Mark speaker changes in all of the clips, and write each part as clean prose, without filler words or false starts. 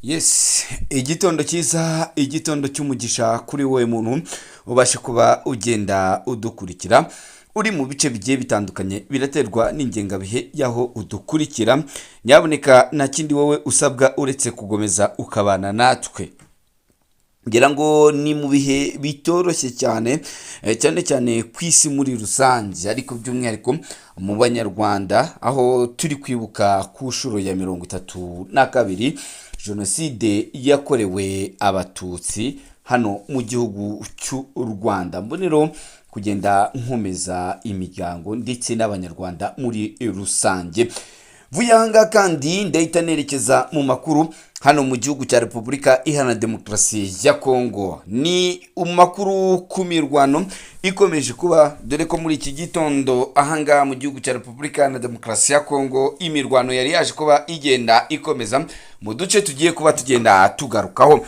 Speaker 1: Yes, igitondo cyiza, igitondo cy'umugisha kuri wowe muntu ubasha kuba ugenda udukurikira uri mu bice bigiye bitandukanye, biraterwa n'ingengabihe y'aho udukurikira. Nyaboneka, nta kindi wowe usabwa uretse kugomeza ukabana natwe. Ngira ngo ni mu bihe bitoroshye cyane, cyane cyane ku isi muri rusange, ariko by'umwihariko mu Banyarwanda, aho turi kwibuka ku nshuro ya 32 Jenoside yakorewe Abatutsi hano mu gihugu cy'u Rwanda. Mbonero kugenda nkomeza imiryango ndetse n'Abanyarwanda muri rusange. Vuye aha ngaha kandi ndahita nerekeza mu makuru hano mu gihugu cya Repubulika Iharanira Demokarasi ya Kongo. Ni makuru ku mirwano ikomeje kuba, dore ko muri iki gitondo ahangaha mu gihugu cya Repubulika Iharanira Demokarasi ya Kongo imirwano yari yaje kuba igenda ikomeza mu duce tugiye kuba tugenda tugarukaho.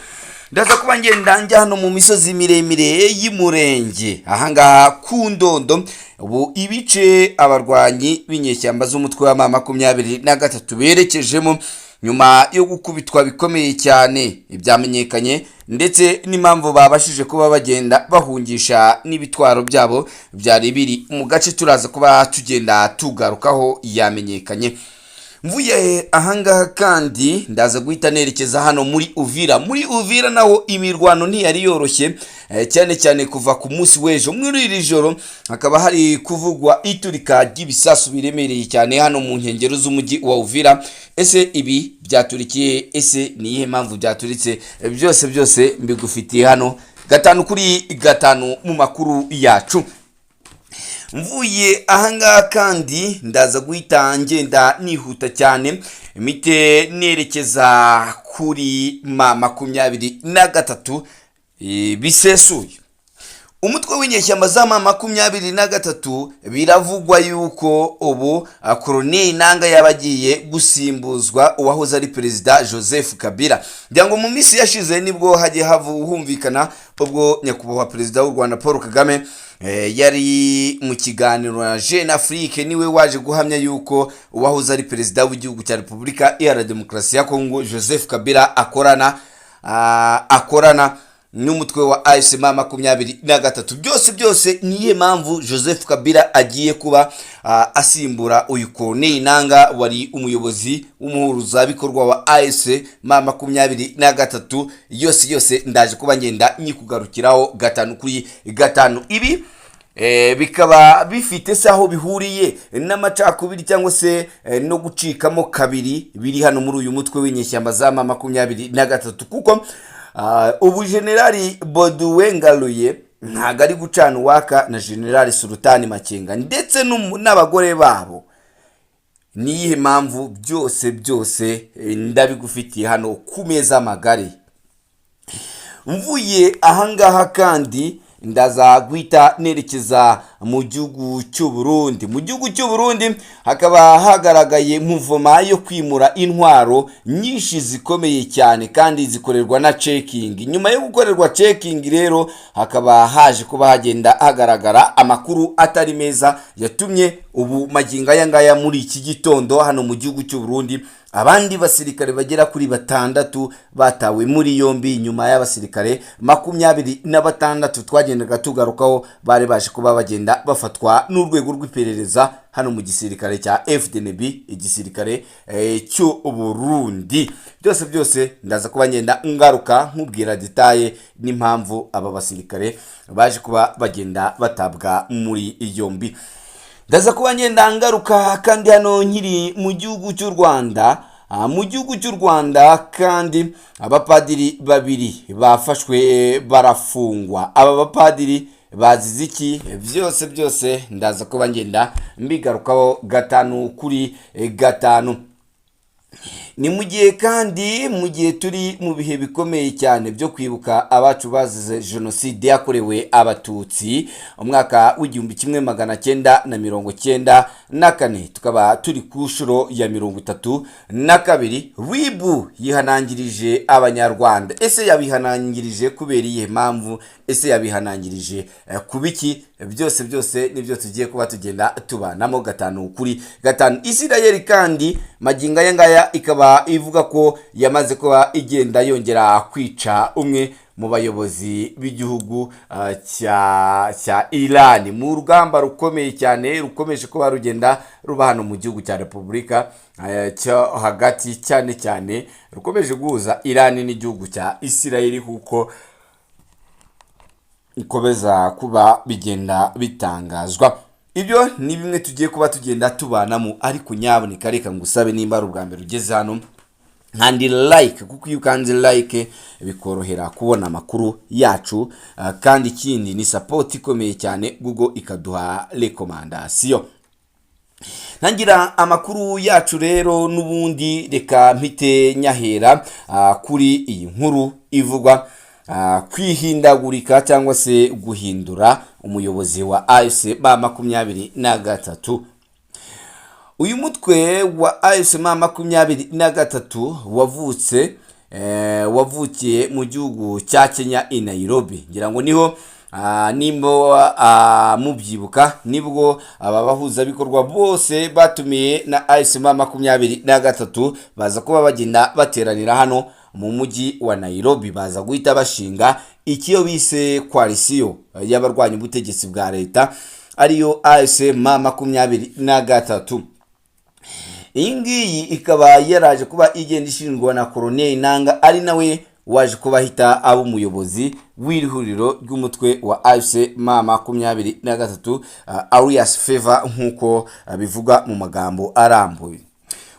Speaker 1: Ndaza kuba ngenda njya hano mu misozi miremire y'Umurenge, ahangaha ku Ndondo, ubu ibice abarwanyi b'inyeshyamba z'umutwe wa M23 berekejemo nyuma yo gukubitwa bikomeye cyane, ibyamenyekanye ndetse n'impamvu babashije kuba bagenda bahungisha n'ibitwaro byabo byari biri mu gace, turaza kuba tugenda tugarukaho, yamenyekanye. Mvuye ahangaha kandi ndaza guhita nerekeza hano muri Uvira. Muri Uvira naho imirwano ntiyari yoroshye, cyane cyane kuva ku munsi w'ejo. Muri iri joro hakaba hari kuvugwa iturika ry'ibisasu biremereye cyane hano mu nkengero z'umujyi wa Uvira. Ese ibi byaturikiye? Ese ni iyihe mpamvu byaturitse? Byose byose mbigufitiye hano gatanu kuri gatanu mu makuru yacu. Mvuye ahangaha kandi ndaza guhita ngenda nihuta cyane, mite nerekeza kuri M23 bisesuye. Umutwe w'inyeshyamba za M23, biravugwa yuko ubu Corneille Nanga yaba agiye gusimbuzwa uwahoze ari Perezida Joseph Kabila. Ngira ngo mu minsi yashize nibwo hagiye humvikana ubwo Nyakubahwa Perezida w'u Rwanda Paul Kagame yari mu kiganiro na Jeune Afrique, niwe waje guhamya yuko uwahoze ari Perezida w'igihugu cya Repubulika Iharanira Demokarasi ya Kongo Joseph Kabila akorana n'umutwe wa AFC M23. Byose byose, niyo mpamvu Joseph Kabila agiye kuba asimbura uyu Corneille Nanga wari umuyobozi w'umuhuzabikorwa wa AFC M23. Yose yose ndaje kuba ngenda nyikugarukiraho gatanu kuri gatanu. Ibi bikaba bifite se aho bihuriye n'amacakubiri cyangwa se no gucikamo kabiri biri hano muri uyu mutwe w'inyeshyamba za M23? Kuko ubu Generali Baudouin Ngaruye ntabwo ari gucana uwaka na Generali Sultani Makenga ndetse n'abagore babo. Niyihe mpamvu? Byose byose ndabigufitiye hano ku meza magari. Mvuye ahangaha kandi ndaza guhita nerekeza mu gihugu cy'u Burundi. Mu gihugu cy'u Burundi hakaba hagaragaye mouvement yo kwimura intwaro nyinshi zikomeye cyane, kandi zikorerwa na checking. Nyuma yo gukorerwa checking rero, hakaba haje kuba hagenda hagaragara amakuru atari meza yatumye ubu magingo aya ngaya, muri iki gitondo, hano mu gihugu cy'u Burundi abandi basirikare bagera kuri batandatu batawe muri yombi, nyuma y'abasirikare 26 twagendaga tugarukaho bari baje kuba bagenda bafatwa n'urwego rw'iperereza hano mu gisirikare cya FDNB, igisirikare cy'u Burundi. Byose byose ndaza kuba ngenda ngaruka nkubwira détails n'impamvu aba basirikare baje kuba bagenda batabwa muri yombi. Ndaza kuba ngenda ngaruka kandi hano nkiri mu gihugu cy'u Rwanda. Mu gihugu cy'u Rwanda kandi abapadiri babiri bafashwe barafungwa. Aba bapadiri bazize iki? Byose byose ndaza kuba ngenda mbigarukaho gatanu kuri gatanu. Ni mu gihe kandi, mu gihe turi mu bihe bikomeye cyane byo kwibuka abacu bazize Jenoside yakorewe Abatutsi umwaka w'1994, tukaba turi ku nshuro ya 32, RIB yihanangirije Abanyarwanda. Ese yabihanangirije kubera iyihe mpamvu? Ese yabihanangirije ku biki? Byose byose nibyo tugiye kuba tugenda tubanamo gatanu kuri gatanu. Isirayeli kandi magingo aya ngaya ikaba ivuga ko yamaze kuba igenda yongera kwica umwe mu bayobozi b'igihugu cya Iran mu rugamba rukomeye cyane rukomeje kuba rugenda ruba hano mu gihugu cya Repubulika cyo Hagati, cyane cyane rukomeje guhuza Iran n'igihugu cya Isirayeli, kuko ikomeza kuba bigenda bitangazwa. Ibyo ni bimwe tugiye kuba tugenda tubanamo, ariko nyaboneka reka ngusabe, nimba ari ubwa mbere ugeze hano, kandi like, kuko iyo ukanze like bikorohera kubona amakuru yacu. Kandi ikindi ni support ikomeye cyane, Google ikaduha recommandation. Ntangira amakuru yacu rero n'ubundi, reka mpite nyahera kuri iyi nkuru ivugwa kwihindagurika cyangwa se guhindura umuyobozi wa AFC M 23. Uyu mutwe wa AFC M 23 wavukiye mu gihugu cya Kenya i Nairobi. Ngira ngo niho nimba mubyibuka, nibwo aba bahuzabikorwa bose batumiye na AFC M 23 baza kuba bagenda bateranira hano mu mujyi wa Nairobi, baza guhita bashinga icyo bise coalition y'abarwanya ubutegetsi bwa leta, ariyo AFC M 23. Iyi ngiyi ikaba yaraje kuba igenda ishingwa na Corneille Nanga, ari nawe waje kuba ahita aba umuyobozi w'iri huriro ry'umutwe wa AFC M 23, Alliance Fleuve, nk'uko bivugwa mu magambo arambuye.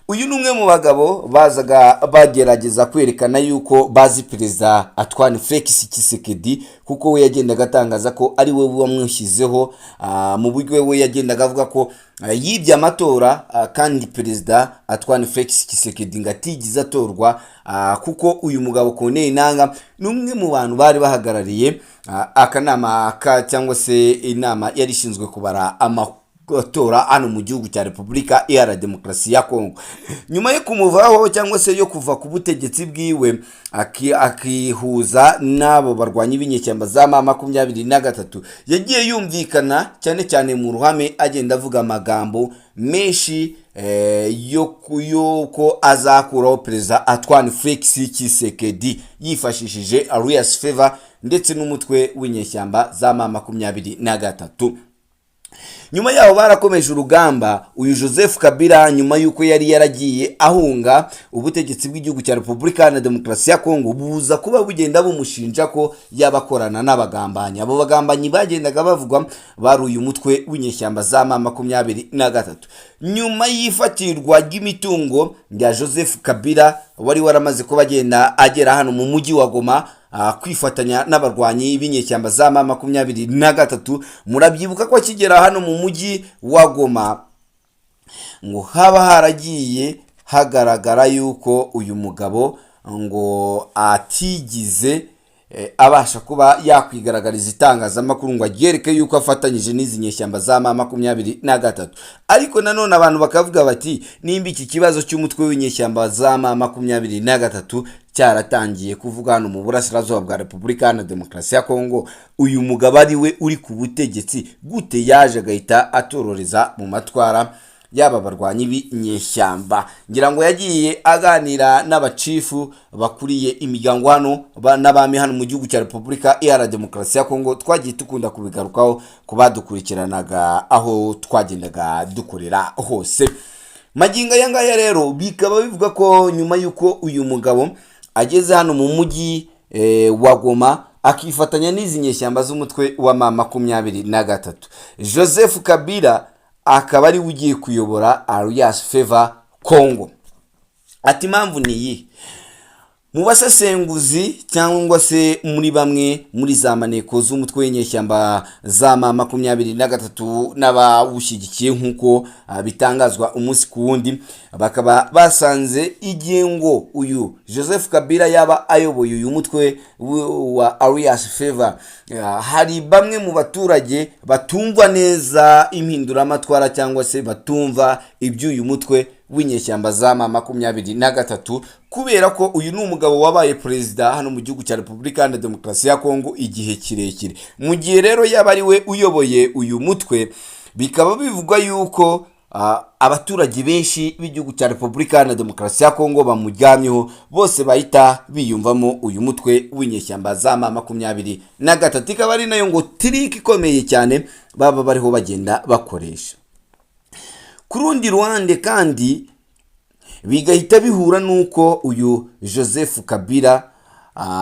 Speaker 1: Uyu ni umwe mu bagabo bazaga bagerageza kwerekana yuko bazi Perezida Antoine Felix Tshisekedi, kuko we yagendaga atangaza ko ari we wamushyizeho. Mu buryo we yagendaga avuga ko yibye amatora, kandi Perezida Antoine Felix Tshisekedi ngo atigeze atorwa, kuko uyu mugabo Corneille Nanga ni umwe mu bantu bari bahagarariye akanama ka cyangwa se inama yari ishinzwe kubara amatora hano mu gihugu cya Repubulika Iharanira Demokarasi ya Kongo. Nyuma yo kumuvaho cyangwa se yo kuva ku butegetsi bwiwe, akihuza n'abo barwanyi b'inyeshyamba za M 23, yagiye yumvikana cyane cyane mu ruhame agenda avuga amagambo menshi yo yuko azakuraho Perezida Antoine Felix Tshisekedi yifashishije Alliance Fleuve ndetse n'umutwe w'inyeshyamba za M 23. Nyuma yaho barakomeje urugamba. Uyu Joseph Kabila, nyuma y'uko yari yaragiye ahunga ubutegetsi bw'igihugu cya Repubulika Iharanira Demokarasi ya Kongo, buza kuba bugenda bumushinja ko yabakorana n'abagambanyi. Abo bagambanyi bagendaga bavugwa bari uyu mutwe w'inyeshyamba za M 23. Nyuma y'ifatirwa ry'imitungo ya Joseph Kabila, wari waramaze kuba agenda agera hano mu mujyi wa Goma kwifatanya n'abarwanyi b'inyeshyamba za M 23, murabyibuka ko akigera hano mu mujyi wa Goma ngo haba haragiye hagaragara yuko uyu mugabo ngo atigize abasha kuba yakwigaragariza itangazamakuru ngo aryereke yuko afatanyije n'izi nyeshyamba za M 23. Ariko nanone abantu bakavuga bati: "Nimba iki kibazo cy'umutwe w'inyeshyamba za M 23 cyaratangiye kuvuga hano mu burasirazuba bwa Repubulika Iharanira Demokarasi ya Kongo, uyu mugabo ari we uri ku butegetsi, gute yaje agahita atororeza mu matwara yaba barwanyi b'inyeshyamba?" Ngira ngo yagiye aganira n'abacifu bakuriye imiryango hano n'abami hano mu gihugu cya Repubulika Iharanira Demokarasi ya Kongo. Twagiye dukunda kubigarukaho ku badukurikiranaga aho twagendaga dukorera hose. Magingo aya ngaya rero bikaba bivuga ko nyuma y'uko uyu mugabo ageze hano mu mujyi wa Goma akifatanya n'izi nyeshyamba z'umutwe wa M 23, Joseph Kabila akaba ari we ugiye kuyobora Alliance Fleuve Congo. Ati: "Impamvu ni iyi." Mu basesenguzi cyangwa se muri bamwe muri za maneko z'umutwe w'inyeshyamba za M 23 n'abawushyigikiye, nk'uko bitangazwa umunsi ku wundi, bakaba basanze igihe ngo uyu Joseph Kabila yaba ayoboye uyu mutwe wa Alliance Fleuve, hari bamwe mu baturage batumva neza impinduramatwara cyangwa se batumva iby'uyu mutwe. w'inyeshyamba za M23, kubera ko uyu ni umugabo wabaye perezida hano mu gihugu cya Repubulika Iharanira Demokarasi ya Kongo igihe kirekire. Mu gihe rero yaba ari we uyoboye uyu mutwe, bikaba bivugwa yuko abaturage benshi b'igihugu cya Repubulika Iharanira Demokarasi ya Kongo bamuryamyeho bose bahita biyumvamo uyu mutwe w'inyeshyamba za M23, ikaba ari nayo ngo trick ikomeye cyane baba bariho bagenda bakoresha. Ku rundi ruhande kandi bigahita bihura n'uko uyu Joseph Kabila,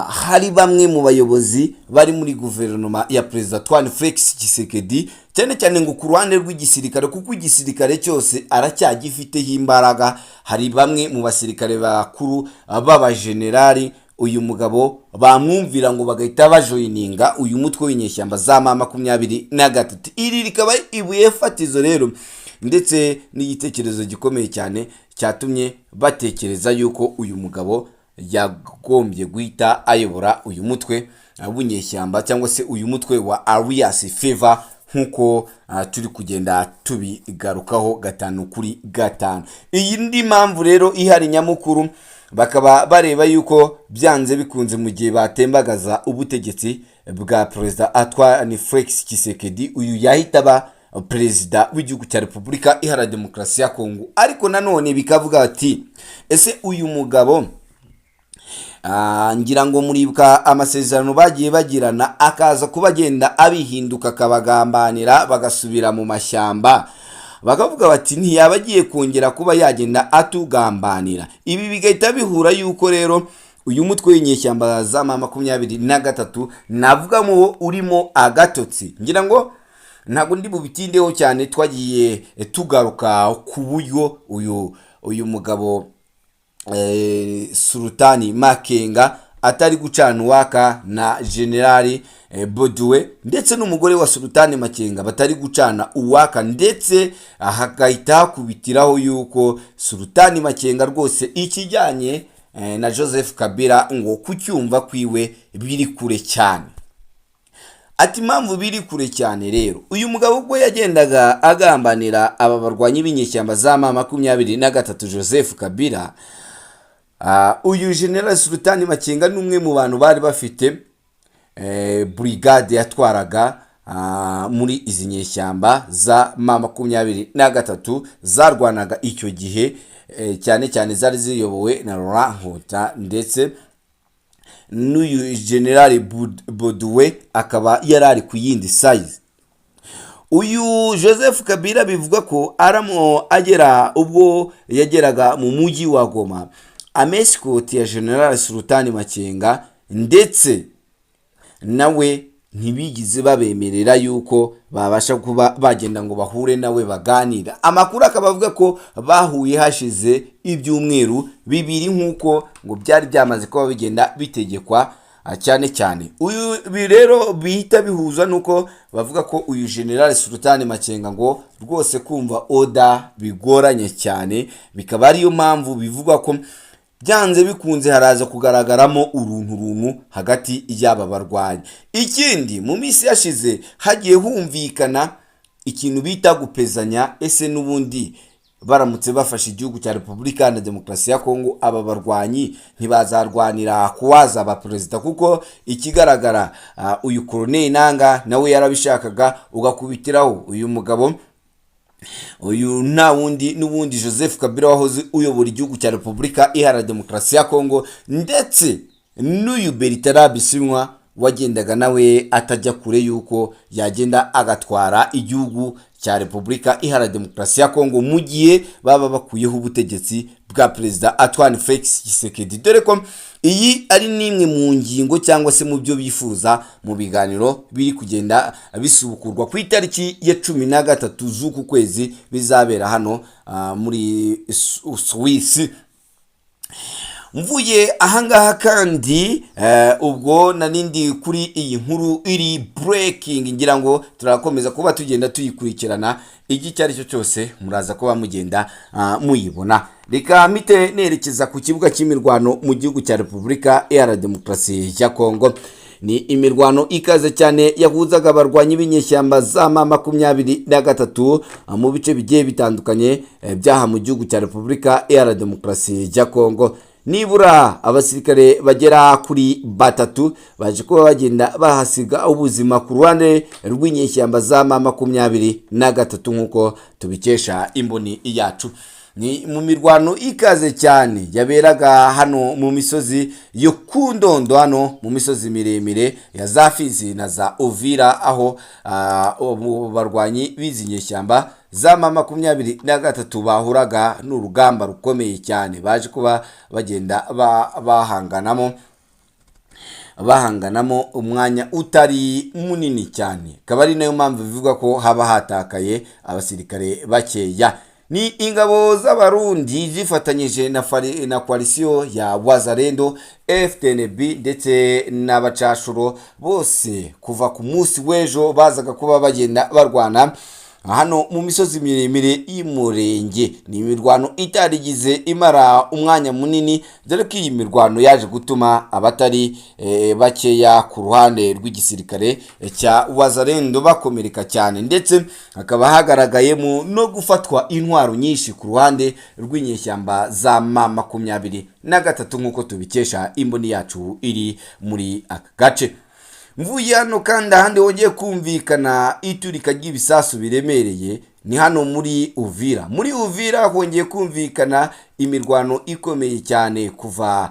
Speaker 1: hari bamwe mu bayobozi bari muri guverinoma ya Perezida Antoine Felix Tshisekedi, cyane cyane ngo ku ruhande rw'igisirikare, kuko igisirikare cyose aracyagifiteho imbaraga. Hari bamwe mu basirikare bakuru b'abajenerali uyu mugabo bamwumvira ngo bagahita bajoininga uyu mutwe w'inyeshyamba za M23. Iri rikaba ibuye fatizo rero ndetse n'igitekerezo gikomeye cyane cyatumye batekereza yuko uyu mugabo yagombye guhita ayobora uyu mutwe w'inyeshyamba, cyangwa se uyu mutwe wa Alliance Fleuve, nk'uko turi kugenda tubigarukaho gatanu kuri gatanu. Iyi ndi mpamvu rero ihari nyamukuru, bakaba bareba yuko byanze bikunze mu gihe batembagaza ubutegetsi bwa Perezida Antoine Felix Tshisekedi, uyu yahita aba perezida w'igihugu cya Repubulika Iharanira Demokarasi ya Kongo. Ariko nanone bikavuga ati: "Ese uyu mugabo, ngira ngo muribuka amasezerano bagiye bagirana, akaza kuba agenda abihinduka, akabagambanira bagasubira mu mashyamba?" Bakavuga bati: "Ntiyaba agiye kongera kuba yagenda atugambanira?" Ibi bigahita bihura yuko rero uyu mutwe w'inyeshyamba za M23 navuga mu urimo agatotsi. Ngira ngo ntabwo ndi bubitindeho cyane, twagiye tugaruka ku buryo uyu mugabo Sultani Makenga atari gucana uwaka na Generali Boduwe, ndetse n'umugore wa Sultani Makenga batari gucana uwaka, ndetse hagahita hakubitiraho yuko Sultani Makenga rwose ikijyanye na Joseph Kabila ngo kucyumva kwiwe biri kure cyane. Ati: "Impamvu biri kure cyane rero, uyu mugabo ubwo yagendaga agambanira aba barwanyi b'inyeshyamba za M23 Joseph Kabila, uyu General Sultani Makenga ni umwe mu bantu bari bafite brigade yatwaraga muri izi nyeshyamba za M23 zarwanaga icyo gihe, cyane cyane zari ziyobowe na Laurent Nkunda, ndetse n'uyu General Boduwe akaba yari ari ku yindi side." Uyu Joseph Kabila bivuga ko aramo agera, ubwo yageraga mu mujyi wa Goma, ama escort ya General Sultani Makenga ndetse nawe ntibigize babemerera yuko babasha kuba bagenda ngo bahure nawe baganira. Amakuru akaba avuga ko bahuye hashize ibyumweru 2, nk'uko ngo byari byamaze kuba bigenda bitegekwa. Cyane cyane uyu ibi rero bihita bihuza nuko bavuga ko uyu General Sultani Makenga ngo rwose kumva order bigoranye cyane, bikaba ariyo mpamvu bivugwa ko byanze bikunze haraza kugaragaramo uruntu runtu hagati y'aba barwanyi. Ikindi, mu minsi yashize hagiye humvikana ikintu bita gupezanya: ese n'ubundi baramutse bafashe igihugu cya Repubulika Iharanira Demokarasi ya Kongo, aba barwanyi ntibazarwanira kuwaza aba perezida? Kuko ikigaragara, uyu Corneille Nanga nawe yarabishakaga, ugakubitiraho uyu mugabo, uyu nta wundi n'ubundi Joseph Kabila wahoze uyobora igihugu cya Repubulika Iharanira Demokarasi ya Kongo, ndetse n'uyu Bertrand Bisimwa wagendaga nawe atajya kure y'uko yagenda agatwara igihugu cya Repubulika Iharanira Demokarasi ya Kongo mu gihe baba bakuyeho ubutegetsi bwa Perezida Antoine Felix Tshisekedi, dore ko iyi ari n'imwe mu ngingo cyangwa se mu byo bifuza mu biganiro biri kugenda bisubukurwa ku itariki ya 13 z'uku kwezi bizabera hano muri Suwisi. Mvuye ahangaha kandi, ubwo narindi kuri iyi nkuru iri breaking, ngira ngo turakomeza kuba tugenda tuyikurikirana, icyo icyo ari cyo cyose muraza kuba mugenda muyibona. Reka mpite nerekeza ku kibuga cy'imirwano mu gihugu cya Repubulika Iharanira Demokarasi ya Kongo. Ni imirwano ikaze cyane yahuzaga abarwanyi b'inyeshyamba za M23 mu bice bigiye bitandukanye byaha mu gihugu cya Repubulika Iharanira Demokarasi ya Kongo. Nibura abasirikare bagera kuri batatu baje kuba bagenda bahasiga ubuzima ku ruhande rw'inyeshyamba za M23, nk'uko tubikesha imboni yacu. Ni mu mirwano ikaze cyane yaberaga hano mu misozi yo ku Ndondo, hano mu misozi miremire ya za Fizi na za Uvira, aho barwanyi b'izi nyeshyamba za M23 bahuraga n'urugamba rukomeye cyane, baje kuba bagenda bahanganamo umwanya utari munini cyane, akaba ari nayo mpamvu bivugwa ko haba hatakaye abasirikare bakeya. Ni ingabo z'Abarundi zifatanyije na coalition ya Wazalendo, FDNB ndetse n'abacashuro bose, kuva ku munsi w'ejo bazaga kuba bagenda barwana hano mu misozi miremire y'Umurenge. Ni imirwano itarigize imara umwanya munini, dore ko iyi mirwano yaje gutuma abatari bakeya ku ruhande rw'igisirikare cya Wazalendo bakomereka cyane, ndetse hakaba hagaragayemo no gufatwa intwaro nyinshi ku ruhande rw'inyeshyamba za M23, nk'uko tubikesha imboni yacu iri muri aka gace. Mvuye hano kandi, ahandi hongeye kumvikana iturika ry'ibisasu biremereye ni hano muri Uvira. Muri Uvira hongeye kumvikana imirwano ikomeye cyane kuva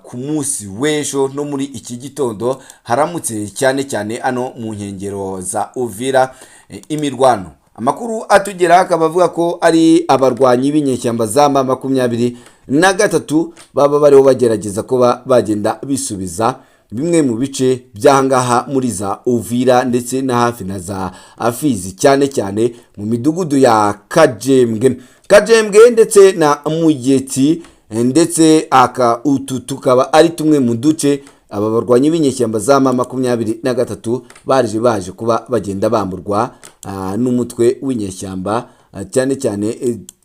Speaker 1: ku munsi w'ejo no muri iki gitondo haramutse, cyane cyane hano mu nkengero za Uvira imirwano. Amakuru atugeraho akaba avuga ko ari abarwanyi b'inyeshyamba za M23 baba bariho bagerageza kuba bagenda bisubiza bimwe mu bice by'ahangaha muri za Uvira ndetse na hafi na za Fizi, cyane cyane mu midugudu ya Kajembwe ndetse na Mugeti, ndetse aka utu tukaba ari tumwe mu duce aba barwanyi b'inyeshyamba za M23 baje kuba bagenda bamburwa n'umutwe w'inyeshyamba, cyane cyane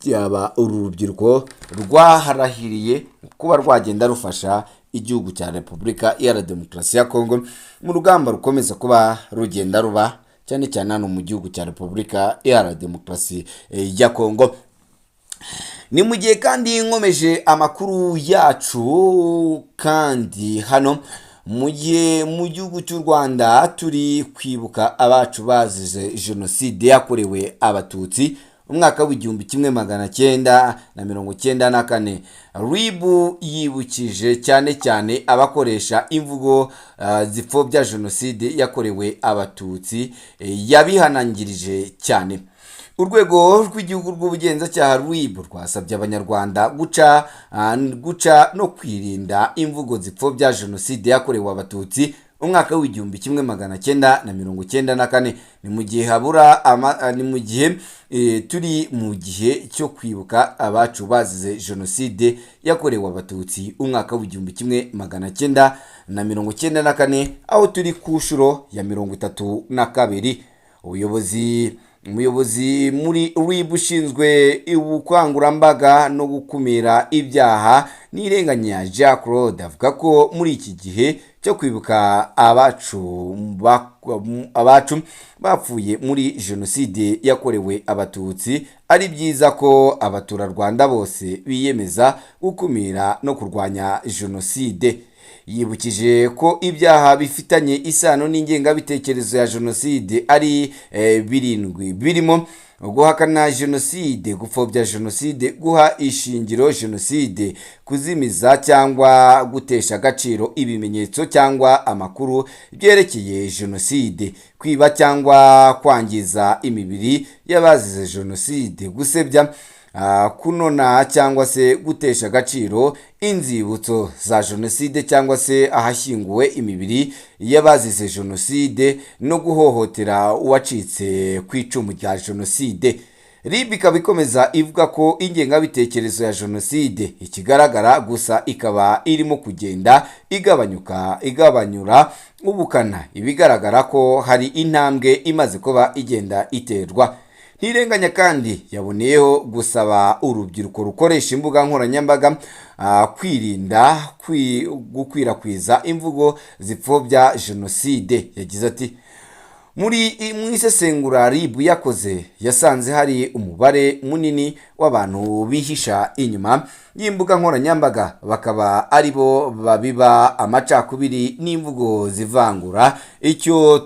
Speaker 1: yaba uru rubyiruko rwaharahiriye kuba rwagenda rufasha igihugu cya Repubulika Iharanira Demokarasi ya Kongo mu rugamba rukomeza kuba rugenda ruba cyane cyane hano mu gihugu cya Repubulika Iharanira Demokarasi ya Kongo. Ni mu gihe kandi nkomeje amakuru yacu, kandi hano mu gihe mu gihugu cy'u Rwanda turi kwibuka abacu bazize jenoside yakorewe Abatutsi umwaka w'1994, RIB yibukije cyane cyane abakoresha imvugo zipfobya jenoside yakorewe Abatutsi, yabihanangirije cyane. Urwego rw'Igihugu rw'Ubugenzacyaha RIB rwasabye Abanyarwanda guca no kwirinda imvugo zipfobya jenoside yakorewe Abatutsi umwaka w'1994. Ni mu gihe habura ni mu gihe turi mu gihe cyo kwibuka abacu bazize jenoside yakorewe Abatutsi umwaka w'1994, aho turi ku nshuro ya 32. Umuyobozi muri RIB ushinzwe ubukangurambaga no gukumira ibyaha, Nirenganya Jean Claude, avuga ko muri iki gihe cyo kwibuka abacu bapfuye muri jenoside yakorewe Abatutsi, ari byiza ko abaturarwanda bose biyemeza gukumira no kurwanya jenoside. Yibukije ko ibyaha bifitanye isano n'ingengabitekerezo ya jenoside ari birindwi, birimo guhakana jenoside, gupfobya jenoside, guha ishingiro jenoside, kuzimiza cyangwa gutesha agaciro ibimenyetso cyangwa amakuru byerekeye jenoside, kwiba cyangwa kwangiza imibiri y'abazize jenoside, gusebya, kunona cyangwa se gutesha agaciro inzibutso za jenoside cyangwa se ahashyinguwe imibiri y'abazize jenoside, no guhohotera uwacitse ku icumu rya jenoside. RIB ikaba ikomeza ivuga ko ingengabitekerezo ya jenoside ikigaragara gusa ikaba irimo kugenda igabanyuka, igabanyura ubukana, ibigaragara ko hari intambwe imaze kuba igenda iterwa. Ntirenganya kandi yaboneyeho gusaba urubyiruko rukoresha imbuga nkoranyambaga kwirinda gukwirakwiza imvugo zipfobya jenoside. Yagize ati: "Muri mu isesengura RIB yakoze, yasanze hari umubare munini w'abantu bihisha inyuma y'imbuga nkoranyambaga, bakaba ari bo babiba amacakubiri n'imvugo zivangura. Icyo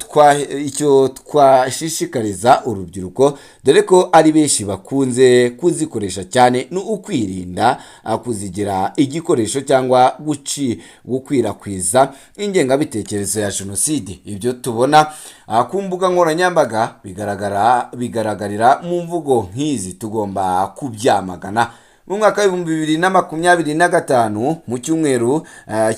Speaker 1: twashishikariza urubyiruko, dore ko ari benshi bakunze kuzikoresha cyane, ni ukwirinda kuzigira igikoresho cyangwa gukwirakwiza ingengabitekerezo ya jenoside. Ibyo tubona ku mbuga nkoranyambaga bigaragarira mu mvugo nk'izi, tugomba kubyamagana." Mu mwaka w'2025, mu cyumweru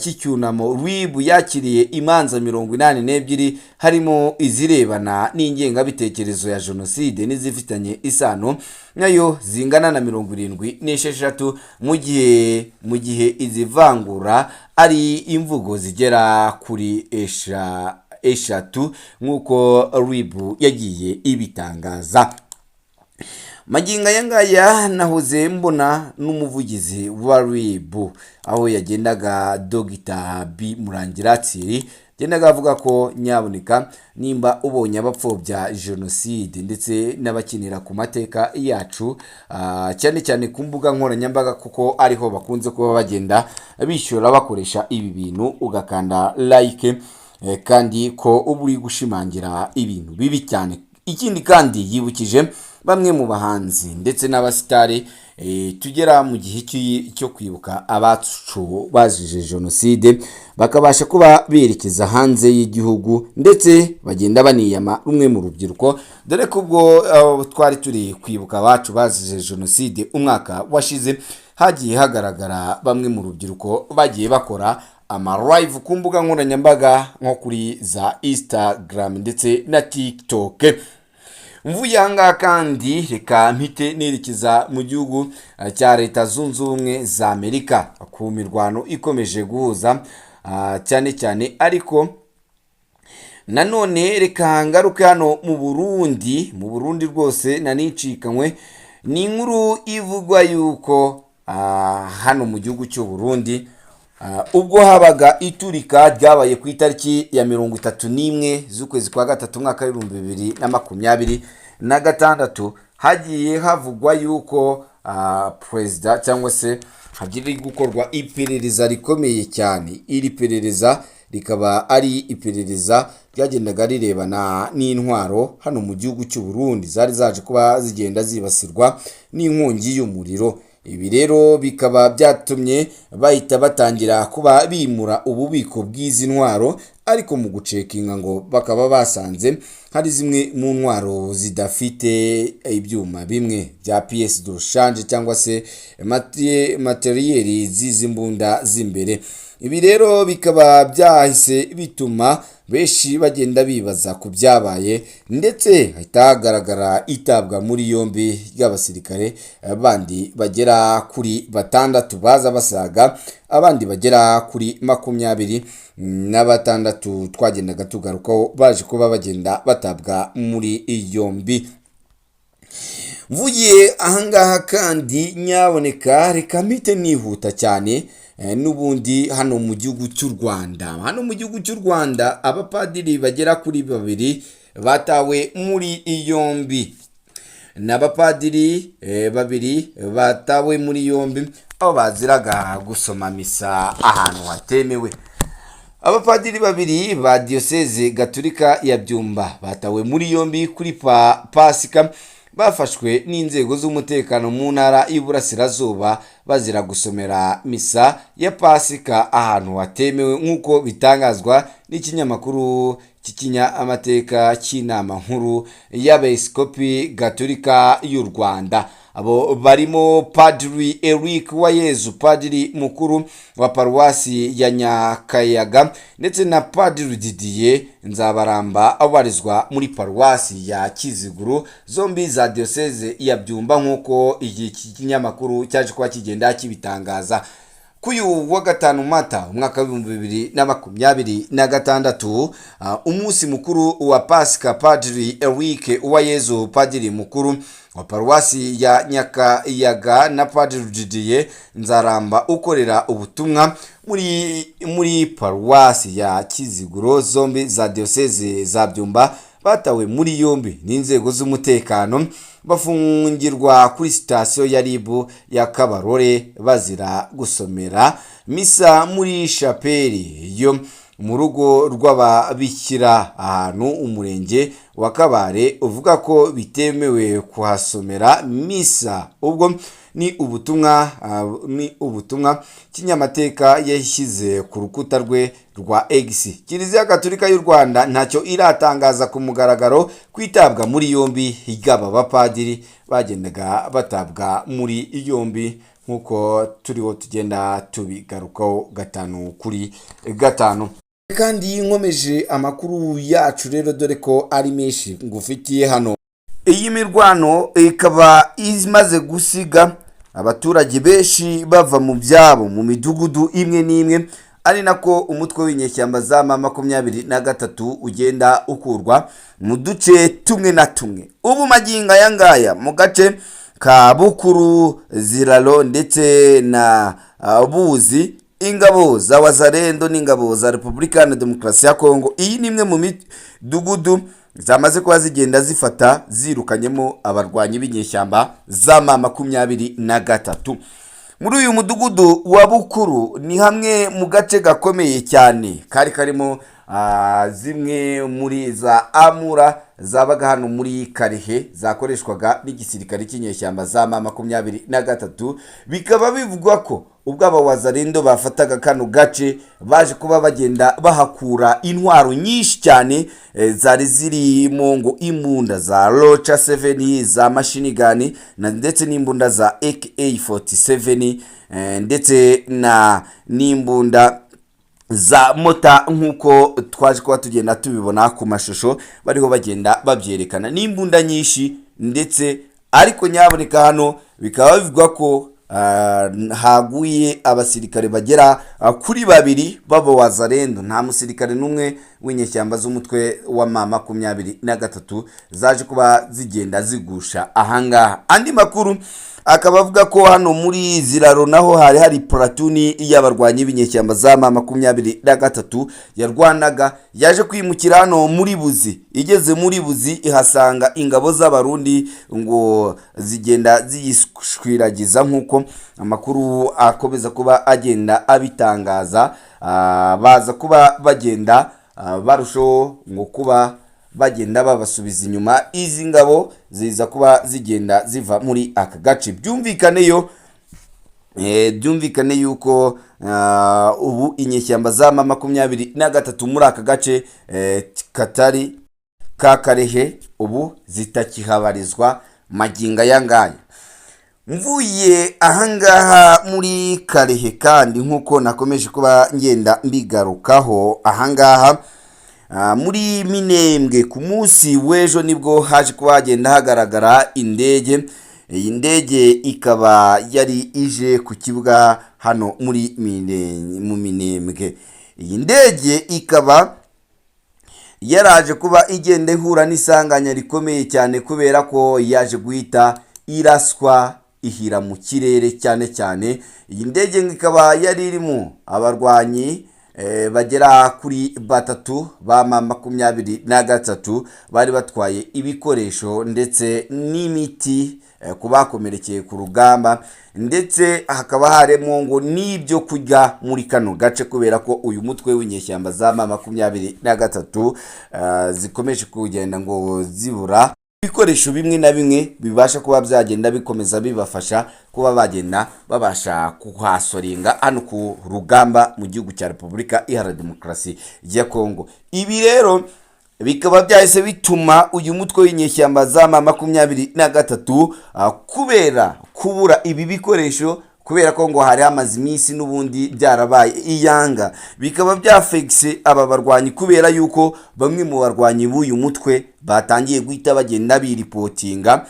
Speaker 1: cy'icyunamo, RIB yakiriye imanza 82, harimo izirebana n'ingengabitekerezo ya jenoside n'izifitanye isano nayo zingana na 76, mu gihe izivangura ari imvugo zigera kuri 3, nk'uko RIB yagiye ibitangaza. Magingo aya ngaya nahoze mbona n'umuvugizi wa RIB, aho yagendaga, Dogita B Murangira Thierry, yagendaga avuga ko nyaboneka nimba ubonye abapfobya jenoside ndetse n'abakinira ku mateka yacu, cyane cyane ku mbuga nkoranyambaga, kuko ariho bakunze kuba bagenda bishyura bakoresha ibi bintu, ugakanda like, kandi ko uba uri gushimangira ibintu bibi cyane. Ikindi kandi, yibukije bamwe mu bahanzi ndetse n'abasitari, tugera mu gihe cyo kwibuka abacu bazize jenoside, bakabasha kuba berekeza hanze y'igihugu, ndetse bagenda baniyama rumwe mu rubyiruko, dore ko ubwo twari turi kwibuka abacu bazize jenoside umwaka washize, hagiye hagaragara bamwe mu rubyiruko bagiye bakora ama live ku mbuga nkoranyambaga nko kuri za Instagram ndetse na TikTok. Mvuye aha ngaha kandi, reka mpite nerekeza mu gihugu cya Leta Zunze Ubumwe za Amerika, ku mirwano ikomeje guhuza cyane cyane. Ariko nanone reka ngaruke hano mu Burundi. Mu Burundi rwose nanicikanywe ni inkuru ivugwa yuko hano mu gihugu cy'u Burundi, ubwo habaga iturika ryabaye ku itariki ya 31 z'ukwezi kwa gatatu, umwaka w'2026, hagiye havugwa yuko perezida cyangwa se hagiye gukorwa iperereza rikomeye cyane. Iri perereza rikaba ari iperereza ryagendaga rirebana n'intwaro hano mu gihugu cy'u Burundi zari zaje kuba zigenda zibasirwa n'inkongi y'umuriro. Ibi rero bikaba byatumye bahita batangira kuba bimura ububiko bw'izi ntwaro, ariko mu gucekinga ngo bakaba basanze hari zimwe mu ntwaro zidafite ibyuma bimwe bya pièces de rechange cyangwa se matériel z'izi mbunda z'imbere. Ibi rero bikaba byahise bituma benshi bagenda bibaza ku byabaye, ndetse hahita hagaragara itabwa muri yombi ry'abasirikare bandi bagera kuri batandatu, baza basaga abandi bagera kuri 26 twagendaga tugarukaho, baje kuba bagenda batabwa muri yombi. Mvugiye ahangaha kandi, nyaboneka reka mpite nihuta cyane n'ubundi hano mu gihugu cy'u Rwanda. Hano mu gihugu cy'u Rwanda, abapadiri bagera kuri babiri batawe muri yombi. Ni abapadiri babiri batawe muri yombi, aho baziraga gusoma misa ahantu hatemewe. Abapadiri babiri ba Diyoseze Gaturika ya Byumba batawe muri yombi kuri Pasika. Bafashwe n'inzego z'umutekano mu Ntara y'Iburasirazuba, bazira gusomera misa ya Pasika ahantu hatemewe, nk'uko bitangazwa n'ikinyamakuru cy'ikinyamateka cy'Inama Nkuru y'Abepiskopi Gaturika y'u Rwanda. Abo barimo Padiri Eric Uwayezu, padiri mukuru wa Paruwasi ya Nyakayaga, ndetse na Padiri Didier Nzabaramba, abarizwa muri Paruwasi ya Kiziguro, zombi za Diyoseze ya Byumba, nk'uko iki kinyamakuru cyaje kuba kigenda kibitangaza. K'uyu wa 5 Mata umwaka wa 2026, umunsi mukuru wa Pasika, Padiri Eric Uwayezu, padiri mukuru wa paruwasi ya Nyakayaga, na Padiri Didier Nzaramba ukorera ubutumwa muri paruwasi ya Kiziguro, zombi za diyoseze za Byumba, batawe muri yombi n'inzego z'umutekano, bafungirwa kuri sitasiyo ya RIB ya Kabarore, bazira gusomera misa muri shapeli yo mu rugo rw'ababikira, ahantu umurenge wa Kabare uvuga ko bitemewe kuhasomera misa. Ubwo ni ubutumwa Kinyamateka yashyize ku rukuta rwe rwa X. Kiliziya Gatolika y'u Rwanda ntacyo iratangaza ku mugaragaro kwitabwa muri yombi ry'aba bapadiri bagendaga batabwa muri yombi, nk'uko turiho tugenda tubigarukaho 5 kuri 5. Kandi nkomeje amakuru yacu rero, dore ko ari menshi ngufitiye hano. Iyi mirwano ikaba imaze gusiga abaturage benshi bava mu byabo mu midugudu imwe n'imwe, ari nako umutwe w'inyeshyamba za M23 ugenda ukurwa mu duce tumwe na tumwe. Ubu magingo aya ngaya mu gace ka Bukuru, Ziralo ndetse na Buzi, ingabo za Wazalendo n'ingabo za Repubulika Iharanira Demokarasi ya Kongo, iyi ni imwe mu midugudu zamaze kuba zigenda zifata, zirukanyemo abarwanyi b'inyeshyamba za M23. Muri uyu mudugudu wa Bukuru ni hamwe mu gace gakomeye cyane kari karimo zimwe muri za armure zabaga hano muri Kalehe, zakoreshwaga n'igisirikare cy'inyeshyamba za M23. Bikaba bivugwa ko ubwo aba Wazalendo bafataga kano gace, baje kuba bagenda bahakura intwaro nyinshi cyane, zari zirimo ngo imbunda za Roca 7 za machine gun na ndetse n'imbunda za AK47, ndetse na n'imbunda za mortar, nk'uko twaje kuba tugenda tubibona ku mashusho bariho bagenda babyerekana, n'imbunda nyinshi ndetse. Ariko nyaboneka hano bikaba bivugwa ko haguye abasirikare bagera kuri babiri b'aba Wazalendo. Nta musirikare n'umwe w'inyeshyamba z'umutwe wa M23 zaje kuba zigenda zigusha ahangaha. Andi makuru akaba avuga ko hano muri Ziraro naho hari hari platoon y'abarwanyi b'inyeshyamba za M23 yarwanaga, yaje kwimukira hano muri Buzi. Igeze muri Buzi ihasanga ingabo z'Abarundi, ngo zigenda ziyishwiragiza, nk'uko amakuru akomeza kuba agenda abitangaza. Baza kuba bagenda barushaho ngo kuba bagenda babasubiza inyuma, izi ngabo ziza kuba zigenda ziva muri aka gace. Byumvikane yuko ubu inyeshyamba za M23 muri aka gace katari ka Kalehe ubu zitakihabarizwa magingo aya ngaya. Mvuye ahangaha muri Kalehe, kandi nk'uko nakomeje kuba ngenda mbigarukaho ahangaha muri Minembwe, ku munsi w'ejo nibwo haje kuba hagenda hagaragara indege. Iyi ndege ikaba yari ije ku kibuga hano muri mu Minembwe. Iyi ndege ikaba yaraje kuba igenda ihura n'isanganya rikomeye cyane, kubera ko yaje guhita iraswa ihira mu kirere cyane cyane. Iyi ndege ikaba yari irimo abarwanyi bagera kuri batatu ba M23, bari batwaye ibikoresho ndetse n'imiti ku bakomerekeye ku rugamba, ndetse hakaba harimo ngo n'ibyo kurya muri kano gace, kubera ko uyu mutwe w'inyeshyamba za M23 zikomeje kugenda ngo zibura ibikoresho bimwe na bimwe bibasha kuba byagenda bikomeza bibafasha kuba bagenda babasha kuhasoringa hano ku rugamba mu gihugu cya Repubulika Iharanira Demokarasi ya Kongo. Ibi rero bikaba byahise bituma uyu mutwe w'inyeshyamba za M23, kubera kubura ibi bikoresho, kubera ko ngo hari hamaze iminsi n'ubundi byarabaye iyanga, bikaba byafegise aba barwanyi, kubera yuko bamwe mu barwanyi b'uyu mutwe batangiye guhita bagenda biripotinga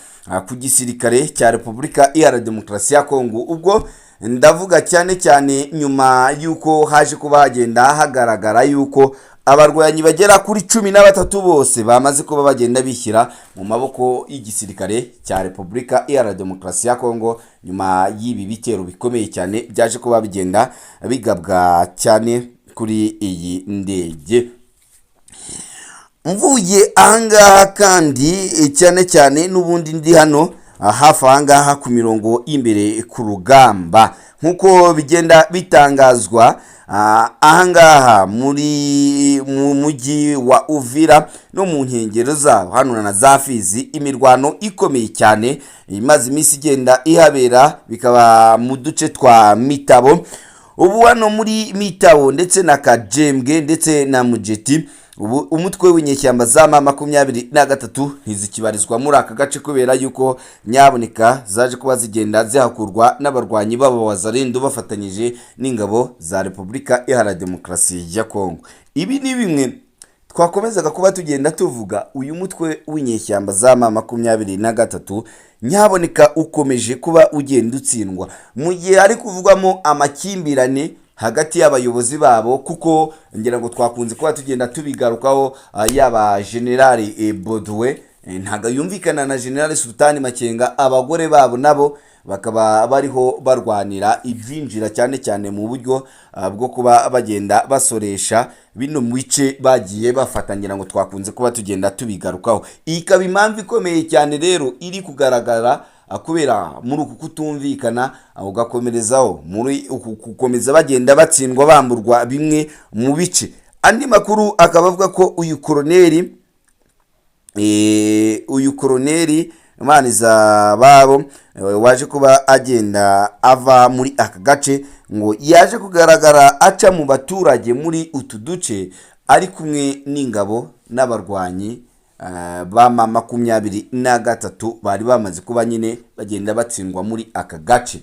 Speaker 1: ku gisirikare cya Repubulika Iharanira Demokarasi ya Kongo. Ubwo Ndavuga cyane cyane nyuma y'uko haje kuba hagenda hagaragara y'uko abarwanyi bagera kuri 13 bose bamaze kuba bagenda bishyira mu maboko y'igisirikare cya Repubulika Iharanira Demokarasi ya Kongo, nyuma y'ibi bitero bikomeye cyane byaje kuba bigenda bigabwa cyane kuri iyi ndege. Mvuye ahangaha kandi, cyane cyane n'ubundi ndi hano hafi ahangaha ku mirongo y'imbere ku rugamba, nk'uko bigenda bitangazwa ahangaha muri mu mujyi wa Uvira no mu nkengero zawo hano na za Fizi, imirwano ikomeye cyane imaze iminsi igenda ihabera, bikaba mu duce twa Mitabo. Ubu hano muri Mitabo ndetse na Kajembwe ndetse na Mujeti, ubu umutwe w'inyeshyamba za M23 ntizikibarizwa muri aka gace, kubera yuko nyaboneka zaje kuba zigenda zihakurwa n'abarwanyi babo Wazalendo bafatanyije n'ingabo za Repubulika Iharanira Demokarasi ya Kongo. Ibi ni bimwe twakomezaga kuba tugenda tuvuga. Uyu mutwe w'inyeshyamba za M23 nyaboneka ukomeje kuba ugenda utsindwa mu gihe hari kuvugwamo amakimbirane hagati y'abayobozi babo, kuko ngira ngo twakunze kuba tugenda tubigarukaho, yaba General Baudouin ntabwo yumvikana na General Sultani Makenga, abagore babo nabo bakaba bariho barwanira ibyinjira cyane cyane mu buryo bwo kuba bagenda basoresha bino bice bagiye bafatangira, ngo twakunze kuba tugenda tubigarukaho. Iyi ikaba impamvu ikomeye cyane rero iri kugaragara kubera muri uku kutumvikana, ugakomerezaho muri uku gukomeza bagenda batsindwa, bamburwa bimwe mu bice. Andi makuru akaba avuga ko uyu koroneri Manizababo waje kuba agenda ava muri aka gace, ngo yaje kugaragara aca mu baturage muri utu duce ari kumwe n'ingabo n'abarwanyi ba M23 bari bamaze kuba nyine bagenda batsindwa muri aka gace.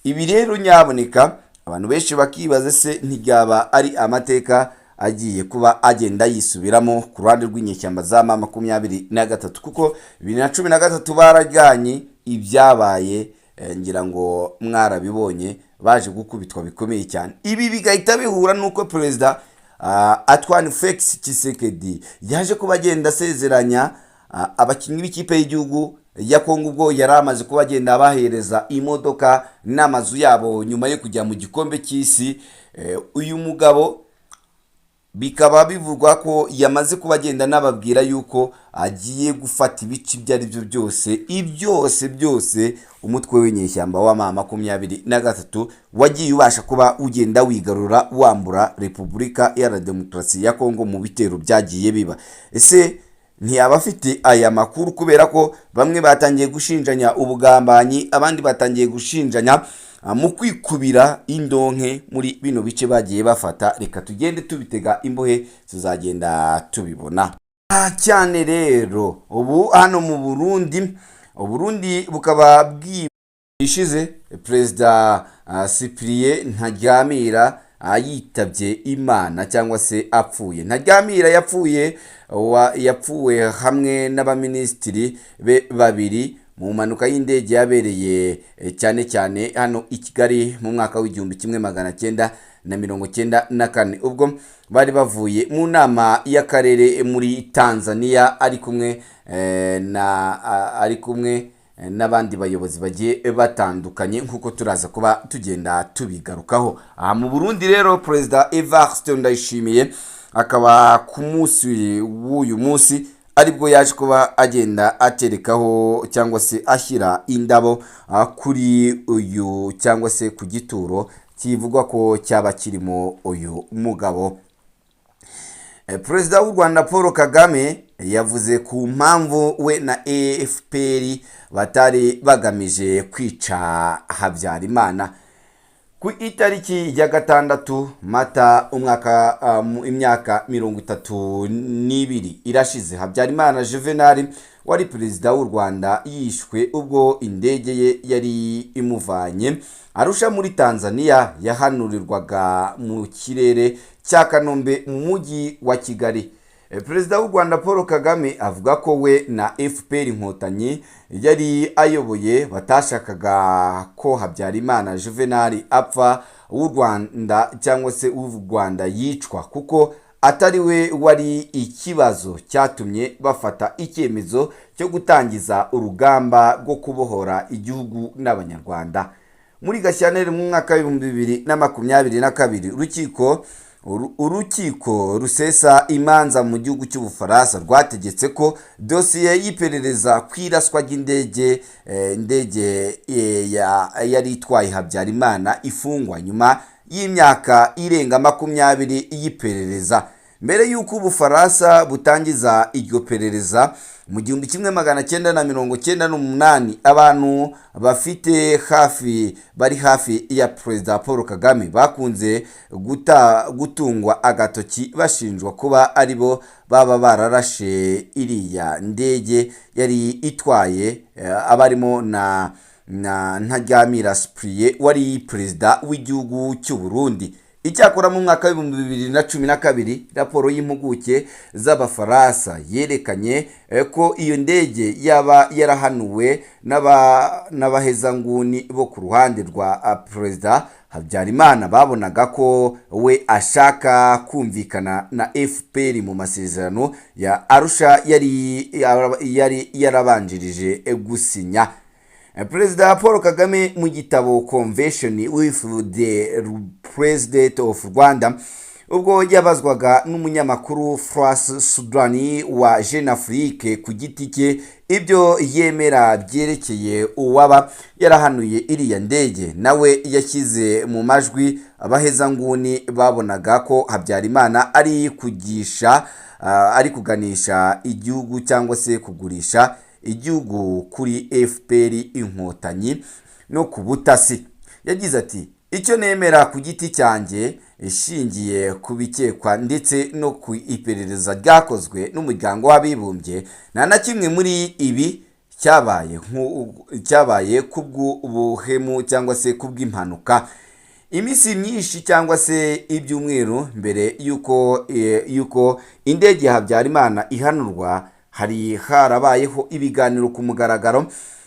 Speaker 1: Ibi rero nyaboneka abantu benshi bakibaza: se ntibyaba ari amateka agiye kuba agenda yisubiramo ku ruhande rw'inyeshyamba za M23? Kuko 2013 barajyanye ibyabaye, ngira ngo mwarabibonye, baje gukubitwa bikomeye cyane. Ibi bigahita bihura n'uko Perezida Antoine Felix Tshisekedi yaje kuba agenda asezeranya abakinnyi b'ikipe y'igihugu ya Kongo, ubwo yari amaze kuba agenda abahereza imodoka n'amazu yabo nyuma yo kujya mu gikombe cy'isi. Uyu mugabo bikaba bivugwa ko yamaze kuba agenda anababwira yuko agiye gufata ibice ibyo ari byo byose, ibyose byose umutwe w'inyeshyamba wa M23 wagiye ubasha kuba ugenda wigarura, wambura Repubulika Iharanira Demokarasi ya Kongo mu bitero byagiye biba. Ese ntiyaba afite aya makuru? Kubera ko bamwe batangiye gushinjanya ubugambanyi, abandi batangiye gushinjanya mu kwikubira indonke muri bino bice bagiye bafata. Reka tugende tubitega imbohe, tuzagenda tubibona cyane. Rero ubu hano mu Burundi, Uburundi bukaba bwishize Perezida Cyprien Ntaryamira yitabye Imana cyangwa se apfuye. Ntaryamira yapfuye yapfuwe hamwe n'abaminisitiri be babiri mu mpanuka y'indege yabereye cyane cyane hano i Kigali mu mwaka w'1994, ubwo bari bavuye mu nama y'akarere muri Tanzania, ari kumwe n'abandi bayobozi bagiye batandukanye, nk'uko turaza kuba tugenda tubigarukaho. Aha mu Burundi rero, Perezida Evariste Ndayishimiye akaba ku munsi w'uyu munsi aribwo yaje kuba agenda aterekaho cyangwa se ashyira indabo kuri uyu cyangwa se ku gituro kivugwa ko cyaba kirimo uyu mugabo. Perezida w'u Rwanda Paul Kagame yavuze ku mpamvu we na FPR batari bagamije kwica Habyarimana. Ku itariki ya 6 Mata umwaka imyaka 32 irashize Habyarimana Juvenal wari perezida w'u Rwanda yishwe, ubwo indege ye yari imuvanye Arusha muri Tanzania yahanurirwaga mu kirere cya Kanombe mu mujyi wa Kigali. Perezida w'u Rwanda Paul Kagame avuga ko we na FPR Inkotanyi yari ayoboye batashakaga ko Habyarimana Juvenal apfa w'u Rwanda cyangwa se w'u Rwanda yicwa, kuko atari we wari ikibazo cyatumye bafata icyemezo cyo gutangiza urugamba rwo kubohora igihugu n'Abanyarwanda. Muri Gashyantare mu mwaka w'2022, urukiko rusesa imanza mu gihugu cy'Ubufaransa rwategetse ko dosiye y'iperereza ku iraswa ry'indege indege yari itwaye Habyarimana ifungwa nyuma y'imyaka irenga 20 y'iperereza. Mbere y'uko Ubufaransa butangiza iryo perereza mu 1998, abantu bafite hafi bari hafi ya Perezida Paul Kagame bakunze gutungwa agatoki bashinjwa kuba aribo baba bararashe iriya ndege yari itwaye abarimo na Ntaryamira Cyprien wari perezida w'igihugu cy'u Burundi. Icyakora mu mwaka w'2012, raporo y'impuguke z'Abafaransa yerekanye ko iyo ndege yaba yarahanuwe n'abahezanguni bo ku ruhande rwa Perezida Habyarimana babonaga ko we ashaka kumvikana na FPR mu masezerano ya Arusha yari yarabanjirije gusinya. Perezida Paul Kagame mu gitabo Conversation with the President of Rwanda, ubwo yabazwaga n'umunyamakuru François Soudan wa Jeune Afrique ku giti cye ibyo yemera byerekeye uwaba yarahanuye iriya ndege, nawe yashyize mu majwi abahezanguni babonaga ko Habyarimana ari kugisha ari kuganisha igihugu cyangwa se kugurisha igihugu kuri FPR Inkotanyi no ku butasi. Yagize ati: "Icyo nemera ku giti cyanjye, ishingiye ku bikekwa ndetse no ku iperereza ryakozwe n'Umuryango w'Abibumbye, nta na kimwe muri ibi cyabaye kubw'ubuhemu cyangwa se kubw'impanuka. Iminsi myinshi cyangwa se ibyumweru mbere y'uko indege ya Habyarimana ihanurwa, hari harabayeho ibiganiro ku mugaragaro,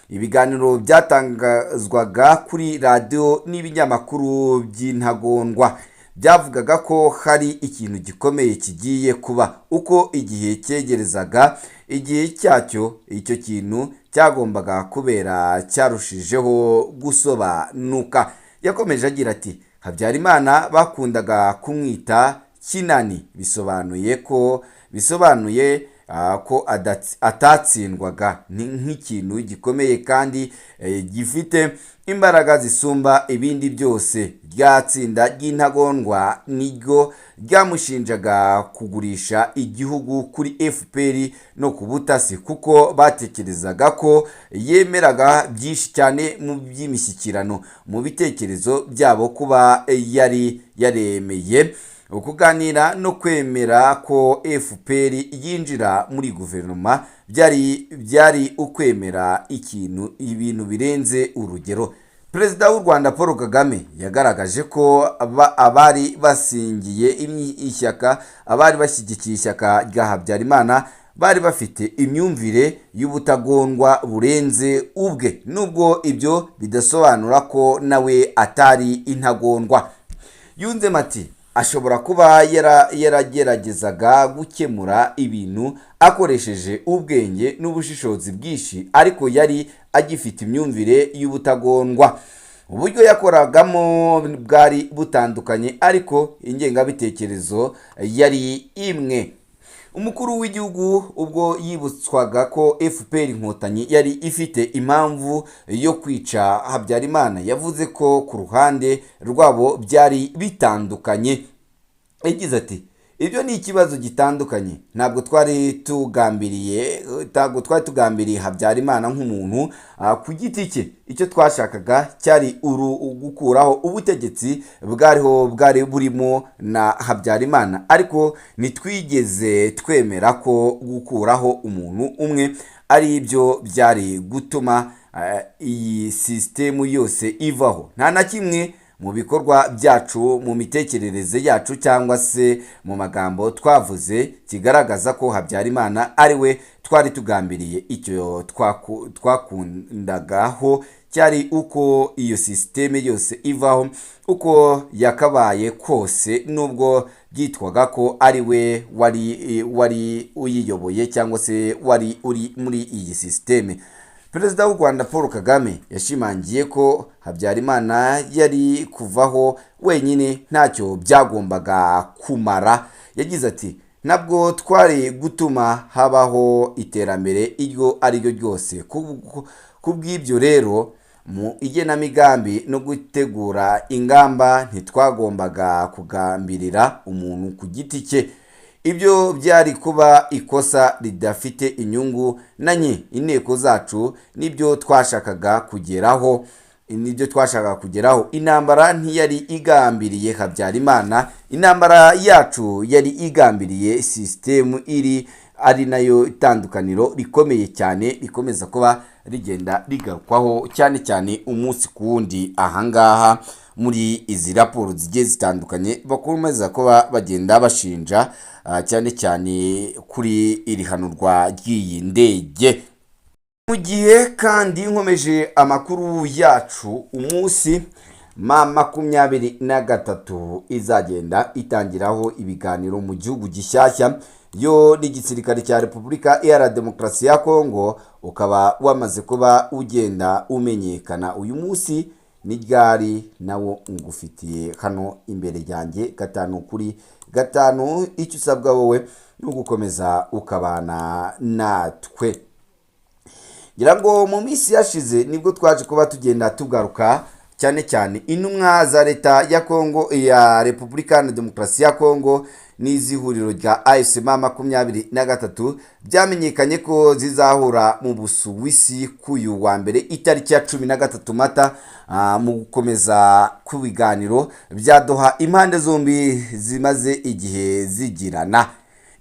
Speaker 1: ibiganiro byatangazwaga kuri radiyo n'ibinyamakuru by'intagondwa byavugaga ko hari ikintu gikomeye kigiye kuba. Uko igihe cyegerezaga igihe cyacyo, icyo kintu cyagombaga kubera cyarushijeho gusobanuka." Yakomeje agira ati: "Habyarimana bakundaga kumwita Kinani, bisobanuye ko atatsindwaga. Ni nk'ikintu gikomeye kandi gifite imbaraga zisumba ibindi byose. Rya tsinda ry'intagondwa niryo ryamushinjaga kugurisha igihugu kuri FPR no ku butasi, kuko batekerezaga ko yemeraga byinshi cyane mu by'imishyikirano. Mu bitekerezo byabo, kuba yari yaremeye kuganira no kwemera ko FPR yinjira muri guverinoma byari ukwemera ikintu, ibintu birenze urugero." Perezida w'u Rwanda Paul Kagame yagaragaje ko abari basingiye ishyaka, abari bashyigikiye ishyaka rya Habyarimana bari bafite imyumvire y'ubutagondwa burenze ubwe, nubwo ibyo bidasobanura ko nawe atari intagondwa. Yunzemo ati: "Ashobora kuba yarageragezaga gukemura ibintu akoresheje ubwenge n'ubushishozi bwinshi, ariko yari agifite imyumvire y'ubutagondwa. Uburyo yakoragamo bwari butandukanye, ariko ingengabitekerezo yari imwe." Umukuru w'igihugu ubwo yibutswaga ko FPR Inkotanyi yari ifite impamvu yo kwica Habyarimana, yavuze ko ku ruhande rwabo byari bitandukanye. Yagize ati: "Ibyo ni ikibazo gitandukanye. Ntabwo twari tugambiriye Habyarimana nk'umuntu ku giti cye. Icyo twashakaga cyari gukuraho ubutegetsi bwariho bwari burimo na Habyarimana, ariko ntitwigeze twemera ko gukuraho umuntu umwe ari byo byari gutuma iyi sisitemu yose ivaho. Nta na kimwe Mu bikorwa byacu, mu mitekerereze yacu cyangwa se mu magambo twavuze kigaragaza ko Habyarimana ari we twari tugambiriye. Icyo twakundagaho cyari uko iyo sisiteme yose ivaho uko yakabaye kose, nubwo byitwaga ko ari we wari uyiyoboye cyangwa se wari uri muri iyi sisiteme. Perezida w'u Rwanda Paul Kagame yashimangiye ko Habyarimana yari kuvaho wenyine ntacyo byagombaga kumara. Yagize ati: "Ntabwo twari gutuma habaho iterambere iryo ari ryo ryose. Ku bw'ibyo rero, mu igenamigambi no gutegura ingamba, ntitwagombaga kugambirira umuntu ku giti cye. Ibyo byari kuba ikosa ridafite inyungu na nke. Intego zacu nibyo twashakaga kugeraho. Intambara ntiyari igambiriye Habyarimana, intambara yacu yari igambiriye sisitemu iri ari nayo itandukaniro rikomeye cyane rikomeza kuba rigenda rigarukwaho cyane cyane umunsi ku wundi ahangaha muri izi raporo zigiye zitandukanye bakomeza kuba bagenda bashinja cyane cyane kuri iri hanurwa ry'iyi ndege. Mu gihe kandi nkomeje amakuru yacu, umunsi M23 izagenda itangiraho ibiganiro mu gihugu gishyashya yo n'igisirikare cya Repubulika Iharanira Demokarasi ya Kongo ukaba wamaze kuba ugenda umenyekana. Uyu munsi ni ryari? Nawo ngufitiye hano imbere yanjye 5 kuri 5. Icyo usabwa wowe ni ugukomeza ukabana natwe. Ngira ngo mu minsi yashize nibwo twaje kuba tugenda tugaruka cyane cyane intumwa za leta ya Kongo, ya Repubulika Iharanira Demokarasi ya Kongo, n'iz'ihuriro rya AFC M23 byamenyekanye ko zizahura mu Busuwisi k'uyu wa mbere itariki ya 13 Mata mu gukomeza kw'ibiganiro bya Doha impande zombi zimaze igihe zigirana.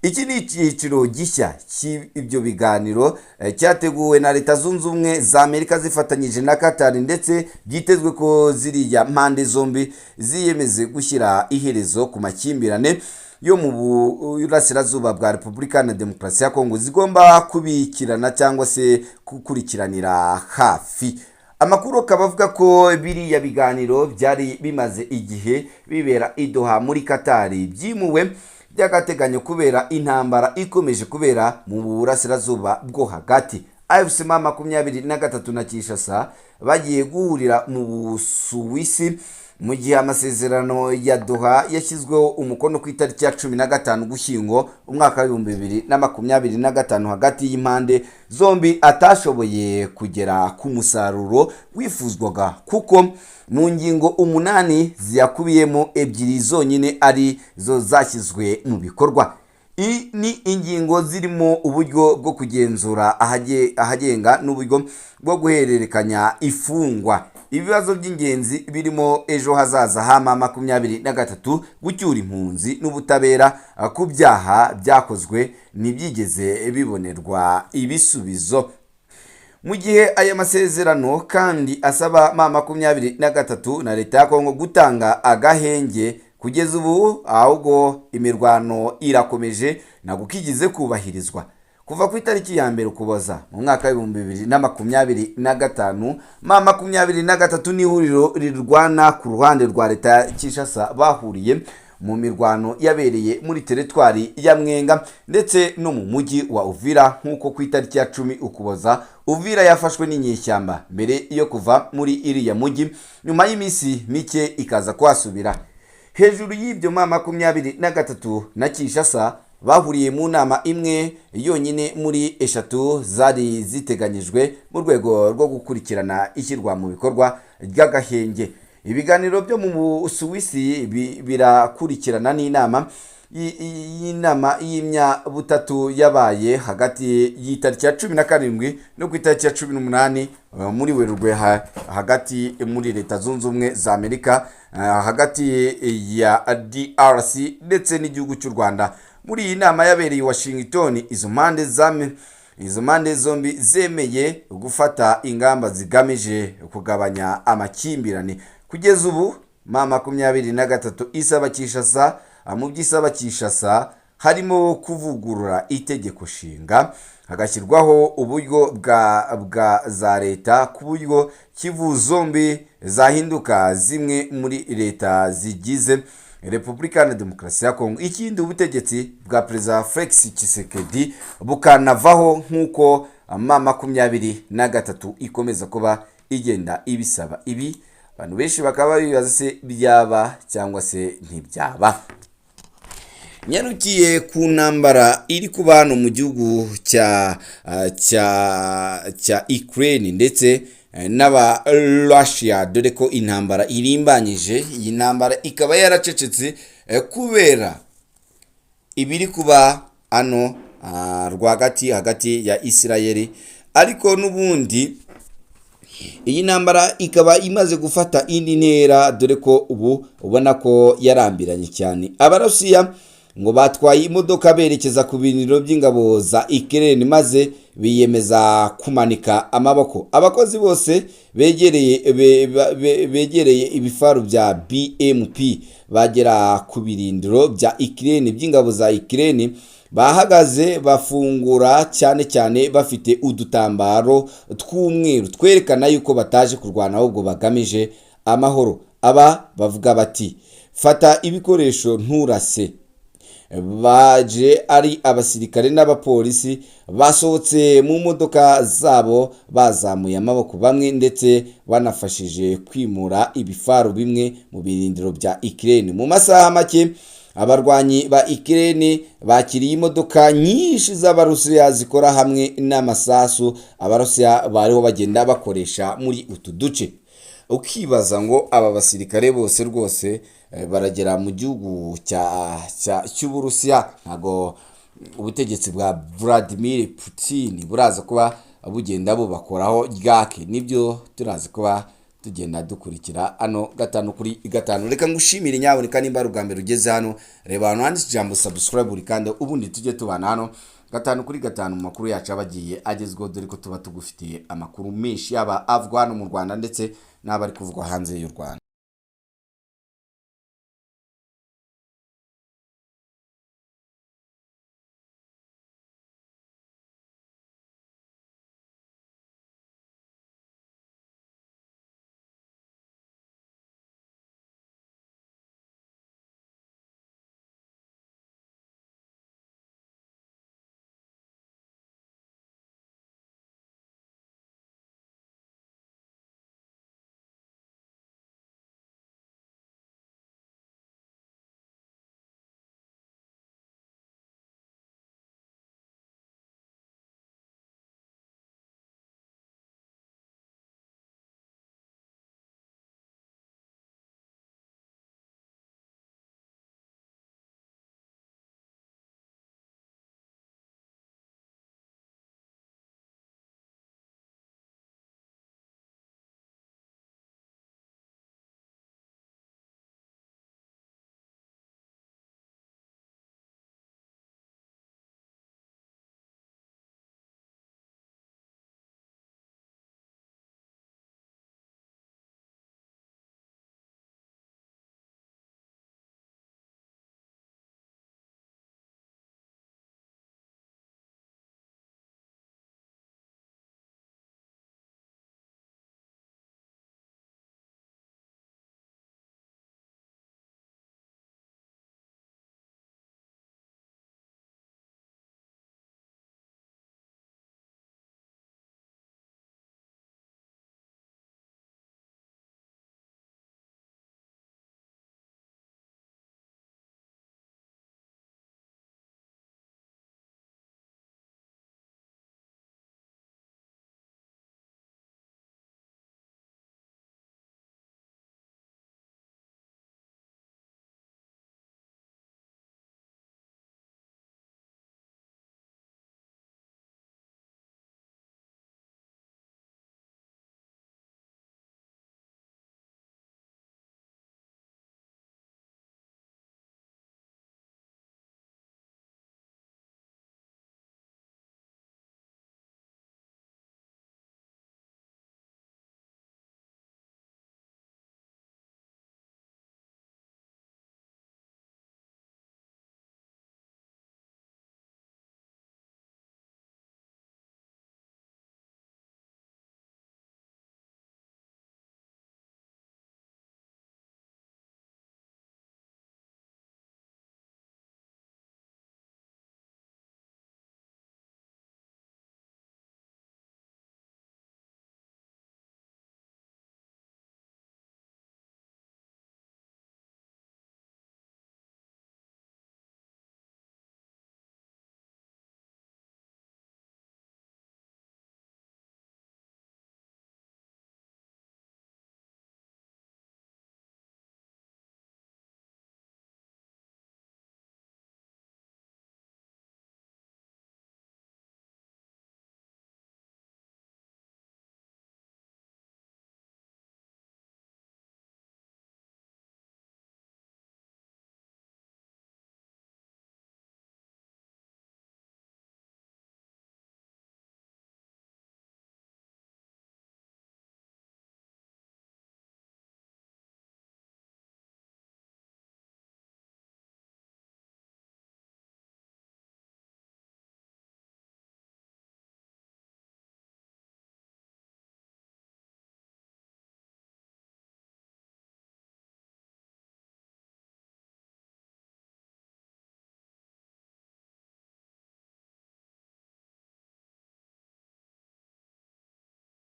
Speaker 1: Iki ni icyiciro gishya cy'ibyo biganiro cyateguwe na Leta Zunze Ubumwe za Amerika zifatanyije na Qatar, ndetse byitezwe ko ziriya mpande zombi ziyemeze gushyira iherezo ku makimbirane yo mu burasirazuba bwa Repubulika na Demokarasi ya Kongo zigomba kubikirana cyangwa se gukurikiranira hafi. Amakuru akaba avuga ko biriya biganiro byari bimaze igihe bibera i Doha muri Qatar byimuwe by'agateganyo kubera intambara ikomeje kubera mu burasirazuba bwo hagati. AFC M23 na Kinshasa bagiye guhurira mu Busuwisi mu gihe amasezerano ya Doha yashyizweho umukono ku itariki ya 15 Ugushyingo umwaka wa 2025 hagati y'impande zombi atashoboye kugera ku musaruro wifuzwaga, kuko mu ngingo umunani ziyakubiyemo ebyiri zonyine ari zo zashyizwe mu bikorwa. Ni ingingo zirimo uburyo bwo kugenzura ahagenga n'uburyo bwo guhererekanya ifungwa. Ibibazo by'ingenzi birimo ejo hazaza ha M23, gucyura impunzi n'ubutabera ku byaha byakozwe ntibyigeze bibonerwa ibisubizo. Mu gihe aya masezerano kandi asaba M23 na leta ya Kongo gutanga agahenge, kugeza ubu ahubwo imirwano irakomeje, ntabwo kigize kubahirizwa. Kuva ku itariki ya 1 Ukuboza mu mwaka wa 2025, M23 n'ihuriro rirwana ku ruhande rwa leta ya Kinshasa bahuriye mu mirwano yabereye muri teritwari ya Mwenga ndetse no mu mujyi wa Uvira, nk'uko ku itariki ya 10 Ukuboza Uvira yafashwe n'inyeshyamba mbere yo kuva muri iriya mujyi, nyuma y'iminsi mike ikaza kuhasubira. Hejuru y'ibyo, M23 na Kinshasa bahuriye mu nama imwe yonyine muri eshatu zari ziteganyijwe mu rwego rwo gukurikirana ishyirwa mu bikorwa ry'agahenge. Ibiganiro byo mu Busuwisi birakurikirana n'inama y'inama y'imyabutatu yabaye hagati y'itariki ya 17 no ku itariki ya 18 muri Werurwe hagati muri Leta Zunze Ubumwe za Amerika, hagati ya DRC ndetse n'igihugu cy'u Rwanda. Muri iyi nama yabereye i Washington, izo mpande zombi zemeye gufata ingamba zigamije kugabanya amakimbirane. Kugeza ubu M23 isaba Kinshasa. Mu byo isaba Kinshasa harimo kuvugurura itegeko nshinga, hagashyirwaho uburyo bwa za leta ku buryo Kivu zombi zahinduka zimwe muri leta zigize Repubulika na Demokarasi ya Kongo. Ikindi, ubutegetsi bwa Perezida Felix Tshisekedi bukanavaho nk'uko M23 ikomeza kuba igenda ibisaba. Ibi abantu benshi bakaba bibaza se byaba cyangwa se ntibyaba. Nyarukiye ku ntambara iri kuba hano mu gihugu cya Ukraine ndetse n'aba Russia, dore ko intambara irimbanyije. Iyi ntambara ikaba yaracecetse kubera ibiri kuba hano rwagati hagati ya Israel, ariko n'ubundi iyi ntambara ikaba imaze gufata indi ntera, dore ko ubu ubona ko yarambiranye cyane. Abarusiya ngo batwaye imodoka berekeza ku birindiro by'ingabo za Ukraine, maze biyemeza kumanika amaboko. Abakozi bose begereye ibifaru bya BMP bagera ku birindiro bya Ukraine by'ingabo za Ukraine bahagaze bafungura, cyane cyane bafite udutambaro tw'umweru twerekana yuko bataje kurwana ahubwo bagamije amahoro. Aba bavuga bati: "Fata ibikoresho, nturase." Baje ari abasirikare n'abapolisi basohotse mu modoka zabo bazamuye amaboko bamwe, ndetse banafashije kwimura ibifaru bimwe mu birindiro bya Ukraine. Mu masaha make abarwanyi ba Ukraine bakiriye imodoka nyinshi z'Abarusiya zikora hamwe n'amasasu Abarusiya bariho bagenda bakoresha muri utu duce. Ukibaza ngo aba basirikare bose rwose baragera mu gihugu cy'Uburusiya, ntabwo ubutegetsi bwa Vladimir Putin buraza kuba bugenda bubakoraho ryake? Nibyo turazi kuba tugenda dukurikira hano gatanu kuri gatanu. Reka ngushimire. Nyaboneka nimba ari ubwa mbere ugeze hano, reba ahantu handitse ijambo subscribe buri kandi, ubundi tujye tubana hano gatanu kuri gatanu mu makuru yacu aba agiye agezweho, dore ko tuba tugufitiye amakuru menshi, yaba avugwa hano mu Rwanda ndetse n'aba ari kuvugwa hanze y'u Rwanda.